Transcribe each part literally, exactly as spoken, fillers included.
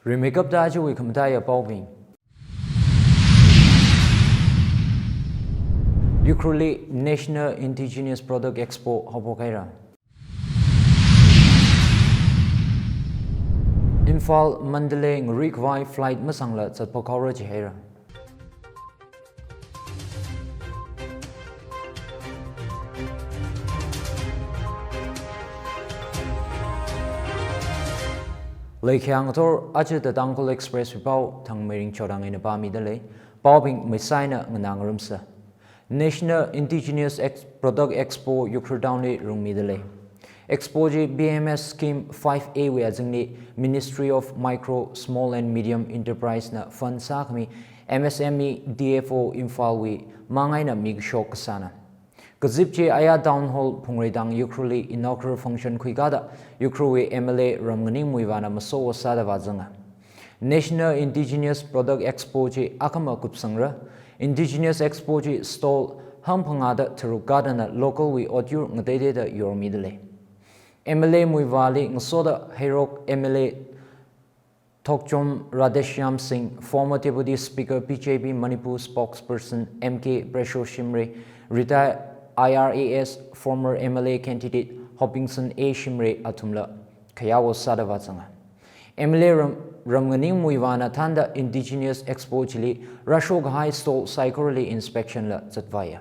Rimeikapta ajawui khamataiya paobing. Ukhrulli National Indigenous Product Expo haophok haira. Imphal Mandalay ngaruikhavai flight masangla zatphok haora jihaira. Leikhayang athor aja The Tangkhul Express wui pao Thangmeiring Chodang eina pāmida lei. Paobing meisaina nganā ngarumsa. National Indigenous Ex-, Product Expo Ukhrul Town li rungmida lei. Expo chi B M S Scheme five A wui azingli Ministry of Micro, Small and Medium Enterprise na fund sākhami M S M E D F O Imphal wui mang eina mikashok kasāna. Kazip chi aya Town Hall Phungreitang Ukhrulli inaugural function khuikada Ukhrulwui M L A Ramnganing Muivahna masowo sāda vāzanga. National Indigenous Product Expo chi akhama kupsangra. Indigenous Expo chi stall hangphangāda tharuk kadana local wui otyur ngateiteida yormida lei. M L A Muivahli ngasoda Heirok M L A Thokchom Radheshyam Singh, former Deputy Speaker B J P Manipur spokesperson M K Presho Shimray, retired I R A S, former M L A candidate Hopingson A Shimray athumla khayāwo sāda vāzanga. M L A Ram-, Ramnganing Muivahna thānda Indigenous Expo chili rāshok kahai stall saikorali inspection la zatvāya.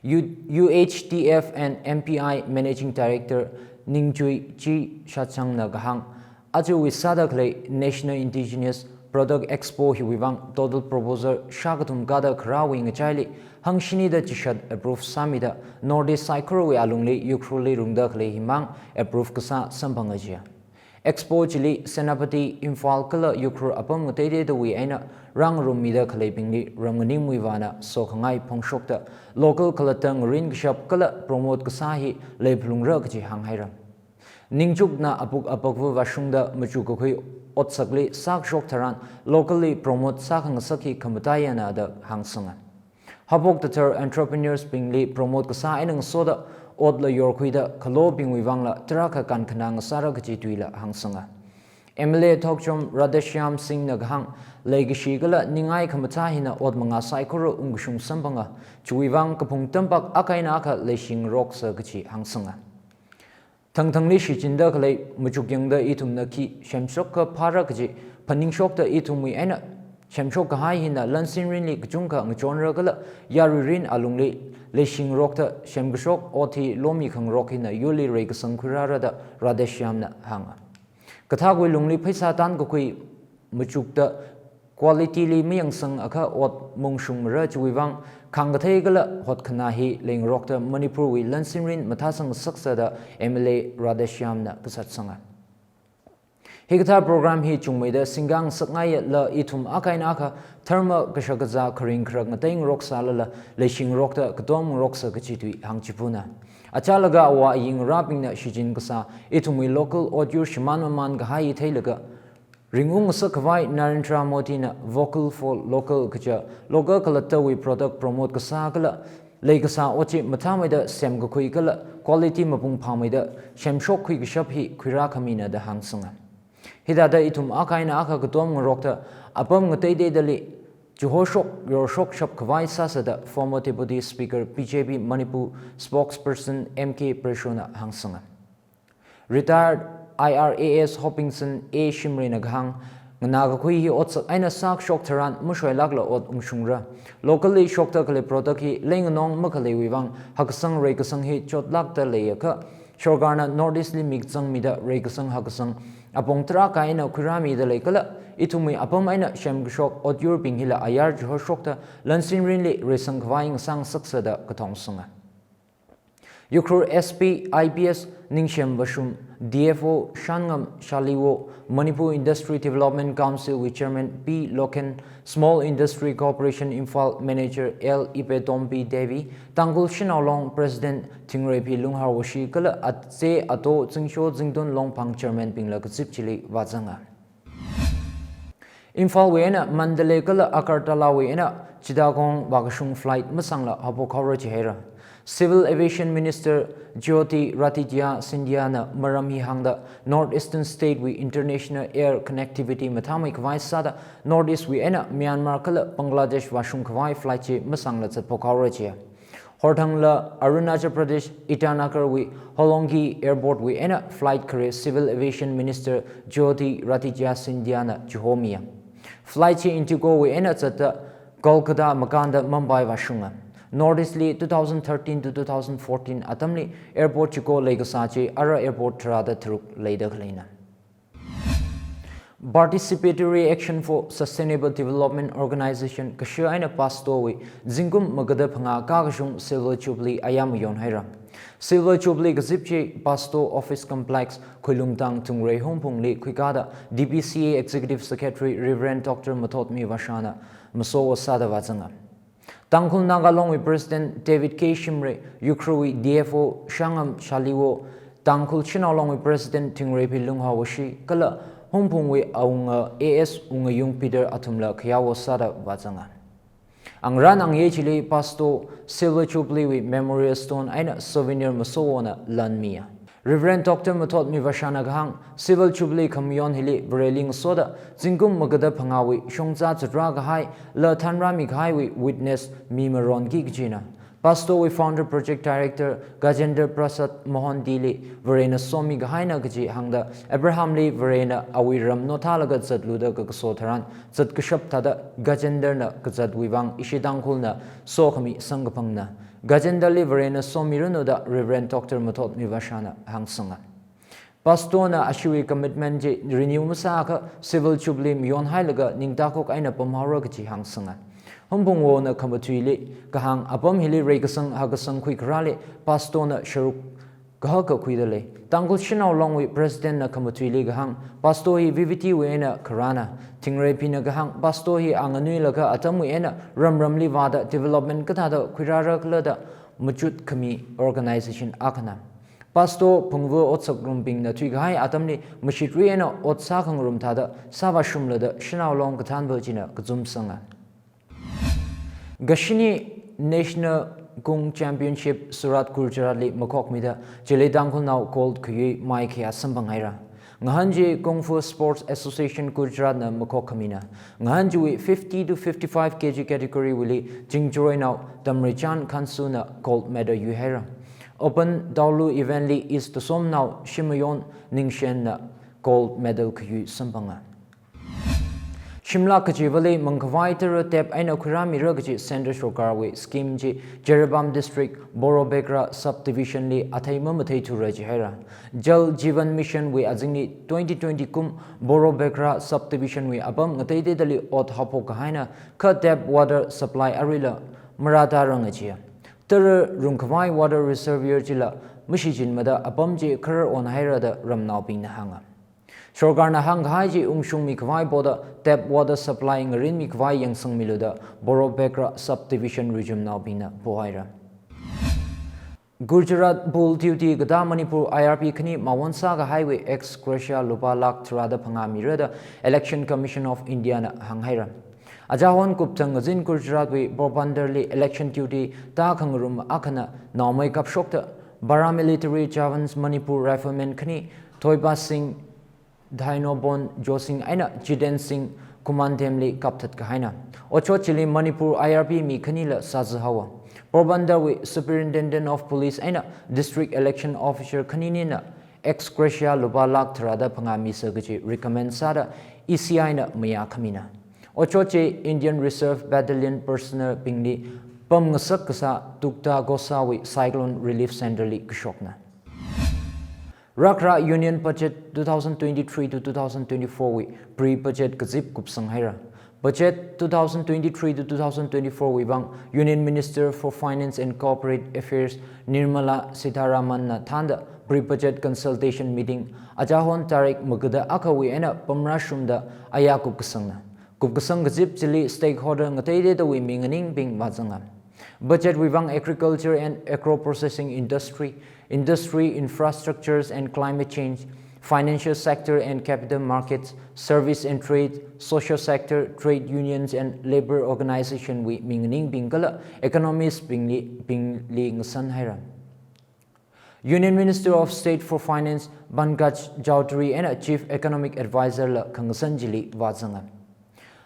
U-, U H D F and M P I Managing Director Ningchui G Shachangna kahāng, ajawui sāda khalei National Indigenous Product Expo hiwui vang total proposal shākathum kada kharāwui ngachaili hangshinida chishat approve sāmida North East saikorawui alungli Ukhrulli rungda khalei himang approve kasā samphanga jiya. Expo chili Senapati, Imphal kala Ukhrul apam ngateiteidawui eina rāngarummida khaleibingli Ramnganing Muivahna sokhangai phongshokta local khalatta ngarin kashap kala promote kasā hi leiphalungra kaji hānghaira. Ningchukna apuk apakva vāshungda machuk kakhui otsakli sākashok tharan locally promote sākhangasak hi khamataiyana da hāngsanga. Haophok tathar entrepreneurs bingli promote kasā eina ngasoda otla yorkhuida khalobingwui vangla tarākha kankhanā ngasāra kaji tuila hāngsanga. M L A Thokchom Radheshyam Singh na kahāng, leikashi kala ningai khamathā hina ot mangā saikora ungkashung samphanga, chiwui vang kaphung tampak akha eina akha leishingaroksa kaji hāngsanga. Thangthangli shichinda khalei machuk yangda ithumna khi semshok kaphāra kaji phaningshokta ithumwui eina semshok kahai hina lansin rinli kachungkha ngachonra kala yarui rin alungli leishingarokta semkashok ot hi lomi khangarok hina yurli reikasang khuirāra da Radheshyamna hānga. Kathākwui lungli pheisā tankakhui machukta quality li mayangsang akha ot maungshungmara, chiwui vang khāngkathei kala hotkhanā hi leingarokta Manipurwui lansin rin mathāsang ngasaksa da M L A Radheshyamna kasatsanga. Hikathā program hi chungmeida singkang sakngaiyala ithum akha eina akha dharma kashakazā kharing kharak ngateingarok sālala leishingarokta katom ngaroksa kaji tui hāngchiphuna. Achālaga āwo āyi ngarābingna shichin kasā ithumwui local otyur shimān mamān kahai hi theilaga ringungngasak khavai Narendra Modi na Vocal for Local kaja local khalattawui product promote kasā kala leikasā ot chi mathāmeida semkakhui kala quality mapung phāmeida semshokkhui kashap hi khuirākhamina da hāngsanga. Hithāda ithum akha eina akha katom ngarokta apam ngateiteidali chihoshok yorshok shap khavai sāsa da former Deputy Speaker B J P Manipur spokesperson M K Preshona hāngsanga. Retired I R A S Hopingson A Shimrayna kahāng, nganākakhui hi otsak eina sākashok tharan mashoilākla ot ungshungra. Locally shokta khalei product hi leinganong makhaleiwui vang hakkasang reikasang hi chotlākta leiakha, sorkarna North East li mik zangmida reikasang hakkasang apong tarākha eina khuirāmida lei kala ithumwui apam eina semkashok otyurbing hila ayar chihoshokta lansin rinli reisang khavai ngasāngasaksa da kathong sunga. Ukhrul S P I P S Ningshem Vashum, D F O Shanngam Shaliwo, Manipur Industry Development Council wui Chairman P Lokhen, Small Industry Corporation Imphal Manager L Ipetombi Devi, Tangkhul Shanao Long President Thingreiphi Lungharwoshi kala Aze Ato Zingsho Zingtun Longphang Chairman bingla kazip chili vāzanga. Imphalwui eina Mandalay kala Agartalawui eina Chittagong vākashung flight masangla haophok haora jihaira. Civil Aviation Minister Jyotiraditya Scindia na maram hi hāngda North Eastern state wui international air connectivity mathāmeikhavai sāda North East wui eina Myanmar kala Bangladesh vāshungkhavai flight chi masangla zatphok haora jiya. Horthangla Arunachal Pradesh Itanagar wui Hollongi Airport wui eina flight khare Civil Aviation Minister Jyotiraditya Scindia na chihomiya. Flight chi Indigo wui eina zatta Kolkata makānda Mumbai vāshunga. North East li two thousand thirteen to two thousand fourteen atamli airport chiko leikasā chi ara airport tharāda tharuk leida khaleina. Participatory Action for Sustainable Development Organization kashir eina PASDO wui zingkum magada phangā kakashung Silver Jubilee ayā mayonhaira. Silver Jubilee kazip chi PASDO Office Complex, Khuilungtang Thungrei Hungphungli khuikāda D P C A Executive Secretary Reverend Doctor Mathotmi Vashana masowo sāda vāzanga. Tangkhul Naga Long wui President David K Shimray, Ukhrul wui D F O Shangam Shaliwo, Tangkhul Shanao Long wui President Thingreiphi Lunghaowashi kala Hungphung wui awunga A S Wungayung Peter athumla khayawo sāda vāzanga. Angarān angayei chili PASDO Silver Jubilee wui Memorial Stone eina souvenir masowona lanmiya. Reverend Doctor Mathotmi Vashana kahāng, Silver Jubilee khamayon hili Vareli ngasoda zingkum magada phangāwui shongza zatrā kahai, la thanrāmi kahaiwui witness mimaronki kajina. PASDO wui Founder Project Director Gajendra Prasad Mohanty li Varena somi kahaina kaji hāngda Abraham li Varena awui ram nothālaga zatluda kakaso tharan zatkashap thāda Gajendra na kazatwui vang ishi Tangkhulna sokhami samkaphangna. Gajendra li Varena somiranu da Reverend Doctor Mathotmi Vashana hāngsanga. PASDO na ashiwui commitment chi renew masāakha Silver Jubilee mayonhailaga ningtakok eina pamhaora kaji hāngsanga. Hungphungwona khamathuili kahāng apam hili reikasang hakasang khuikharāli PASDO na sharuk kahaka khuida lei. Tangkhul Shanao Long wui President na khamathuili kahāng, PASDO hi V V T wui eina kharāna. Thingreiphina kahāng, PASDO hi anganuilaga atamwui eina ramramli vāda development kathāda khuirāra khala da machut khami organization akhana. PASDO phungva otsak rumbingna thuikahai atamli mashitri eina ot sākhangarum thāda sāvāshumla da Shanao Long kathānva china kazumsanga. Kashini National Kung Championship Surat Gujarat li makhokmida chili Tangkhulnao gold khayui mai khayā samphanghaira. Ngahān chi Kung Fu Sports Association Gujarat na makhok khamina. Ngahān chiwui fifty to fifty-five K G category wuili Chingjaroinao Tamreichan Khansu na gold medal yuihaira. Open Taolu event li East Tasomnao Shimayon Ningshen na gold medal khayui samphanga. Shimlak kachivali mangkhavai tara tap eina khuirāmira kaji Centre Sorkar wui scheme chi Jiribam District Borobekra Subdivision li athei mamatheithura jihaira. Jal Jeevan Mission wui azingli twenty twenty kum Borobekra Subdivision wui apam ngateiteidali ot haophok kahaina kha tap water supply aruila marātāranga jiya. Tara rungkhavai water reservoir chila mashichinmada apam chi kharar onhaira da ramnaobingna hānga. Sorkarna hāngkahai chi ungshungmi khavai poda tap water supply ngarinmi khavai yangsangmilu da Borobekra Subdivision rijumnaobingna pohaira. Gujarat Bhul Duty katā Manipur I R P khani mawon sākahaiwui ex gratia lupā lakh tharāda phangā mira da Election Commission of India na hānghaira. Ajahon kupthang ngazin Gujarat wui Porbandar li election duty tākhangarum akhana naomei kapshokta paramilitary jawans Manipur Riflemen khani Thoiba Singh, Dhainobon Josing eina Jiten Singh Khumanthem li kapthat kahaina. Otshot chili Manipur I R P mi khanila sāzā haowa. Porbandar wui Superintendent of Police eina District Election Officer khaninina ex gratia lupā lakh tharāda phangā misa kaji recommend sāda E C I na mayā khamina. Otshot chi Indian Reserve Battalion personnel bingli pamngasak kasā Tukta Ghosa wui Cyclone Relief Center li kashokna. Rākharā Union Budget two thousand twenty-three to two thousand twenty-four wui pre-budget kazip kupsanghaira. Budget two thousand twenty-three to two thousand twenty-four wui vang Union Minister for Finance and Corporate Affairs Nirmala Sitharaman na thānda pre-budget consultation meeting ajahon tarik magada akhawui eina pamrāshungda ayā kupkasangna. Kupkasang kazip chili stakeholder ngateiteidawui mi nganingbing vāzanga. Budget wui vang agriculture and agro-processing industry, industry, infrastructures and climate change, Financial sector and capital markets, service and trade, social sector, trade unions and labor organization wui minganingbing kala economist bingli, bingli ngasan haira. Union Minister of State for Finance Pankaj Chaudhary eina Chief Economic Advisor la khangasan chili vāzanga.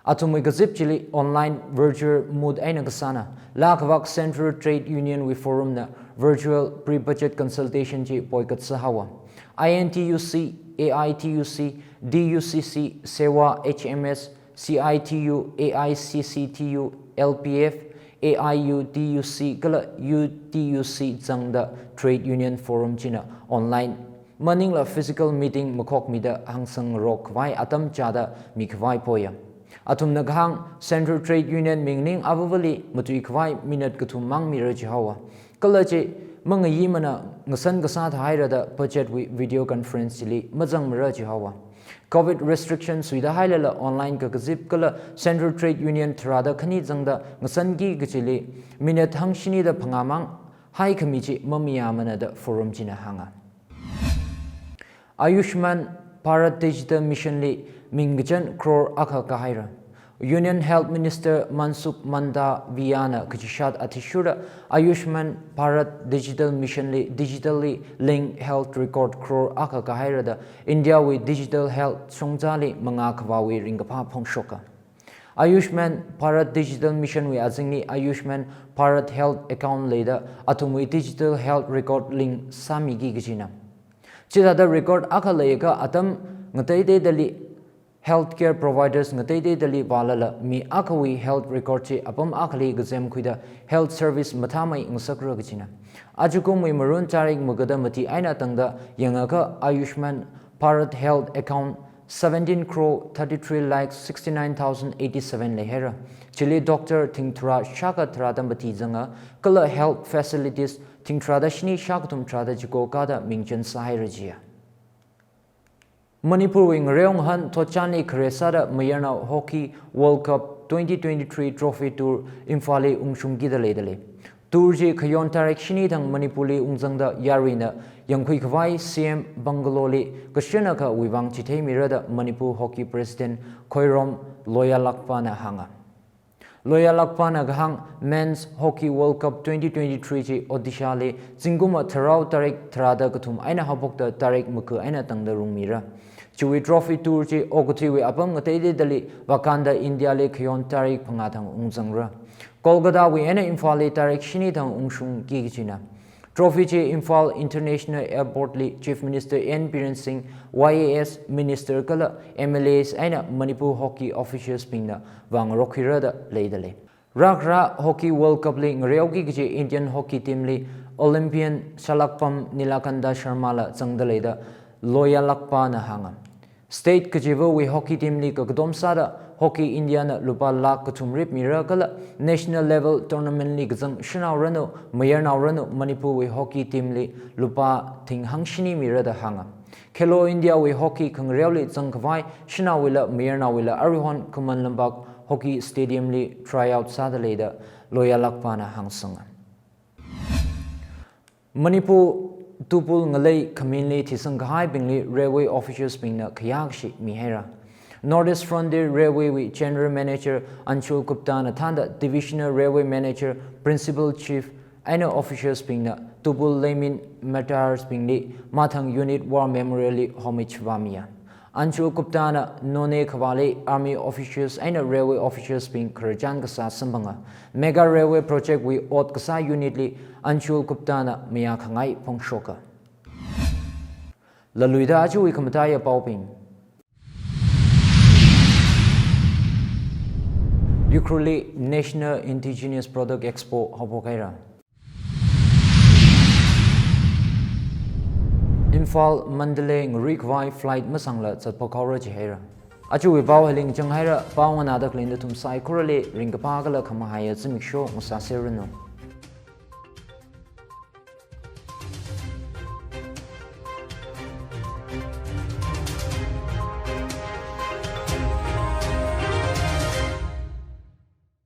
Athumwui kazip chili online virtual mode eina kasāna, laa kavak Central Trade Union wui forum na virtual pre-budget consultation chi poikatsa haowa. I N T U C, A I T U C, D U C C, SEWA, H M S, C I T U, A I C C T U, L P F, A I U D U C kala U D U C zangda Trade Union Forum china online maningla physical meeting makhokmida hāngsangrok khavai atam chāda mikhavai poya. Athumna kahāng Central Trade Union minganing avāvali matui khavai minute kathum mang mira jihaowa. Kala chi mangayimana ngasan kasā thahaira da budget wui video conference chili mazangmara jihaowa. Covid restriction suida hailala online kakazip kala Central Trade Union tharāda khani zangda ngasanki kachili minute hangshini da phangā mang haikhami chi mamayāmana da forum china hānga. Ayushman Bharat Digital Mission li mingkachan crore akha kahaira. Union Health Minister Mansukh Mandaviya na kachishat athishurda Ayushman Bharat Digital Mission li digitally linked health record crore akha kahaira da India wui digital health shongzali mangā khavāwui ringkaphā phongshoka. Ayushman Bharat Digital Mission wui azingli Ayushman Bharat Health Account leida athumwui digital health record link sāmiki kajina. Chithāda record akha leiakha atam ngateiteidali healthcare providers ngateiteidali vālala mi akhawui health record chi apam akhali kazemkhuida health service mathāmei ngasakra kajina. Ajakumwui Marun tarik makada mati eina tangda yangakha Ayushman Bharat Health Account seventeen crore thirty-three lakh sixty-nine thousand eighty-seven leihaira. Chili doctor thingthura shākha tharāda mati zanga kala health facilities thingtharāda shini shākathum tharāda chiko kada mingchan sāhaira jiya. Manipur wui ngareo ngahān thotchanli khare sāda mayarnao Hockey World Cup twenty twenty-three Trophy Tour Imphal li ungshungkida leidalei. Tour chi khayon tarik shini thang Manipur li ungzangda yaruina yangkhui khavai C M Bungalow li kashanakha wuivang chitheimira da Manipur Hockey President Khoirom Loyalakpa na hānga. Loyalakpa na kahāng Men's Hockey World Cup twenty twenty-three chi Odisha li zingkum tharao tarik tharāda kathum eina haophokta tarik makha eina tangda rungmira. Chiwui Trophy Tour chi okathuiwui apam ngateiteidali vākanda India li khayon tarik phangā thang ungzangra. Kolkata wui eina Imphal li tarik shini thang ungshungki kajina. Trophy chi Imphal International Airport li Chief Minister N Biren Singh, Y A S Minister kala M L As eina Manipur hockey officials bingna vāngarok khuira da leidalei. Rākhara Hockey World Cup li ngareoki kaji Indian hockey team li Olympian Shalakpam Nilakanta Sharma la zangda leida Loyalakpa na hānga. State kachivawui hockey team li kakadom sāda Hockey India na lupā lakh kathum rip mira kala national level tournament li kazang shanao ranu, mayarnao ranu Manipur wui hockey team li lupā thing hangshini mira da hānga. Khelo India wui hockey khangareoli zangkhavai shanaowuila mayarnaowuila aruihon Khuman Lampak Hockey Stadium li tryout sāda leida Loyalakpa na hāngsanga. Manipur Tupul ngalei khaminli thisang kahaibingli railway officials bingna khayākashi mihaira. North East Frontier Railway wui General Manager Anshul Gupta na thānda Divisional Railway Manager, Principal Chief eina officials bingna Tupul leimin martyrs bingli mathang unit war memorial li homage vāmiya. Anshul Gupta na Noney khavāli army officials eina railway officials bing khararchan kasā samphanga. Mega railway project wui ot kasā unit li Anshul Gupta na mayā khangai phongshoka. Laluida achuwui khamataiya paobing. Ukhrulli National Indigenous Product Expo haophok haira. Imphal Mandalay ngarui khavai flight masangla zatphok haora jihaira. Achuwui pao hailing chang haira, pao nganāda khalei nathum saikorali ringkaphā kala khamahaiya zimiksho ngasāseranu.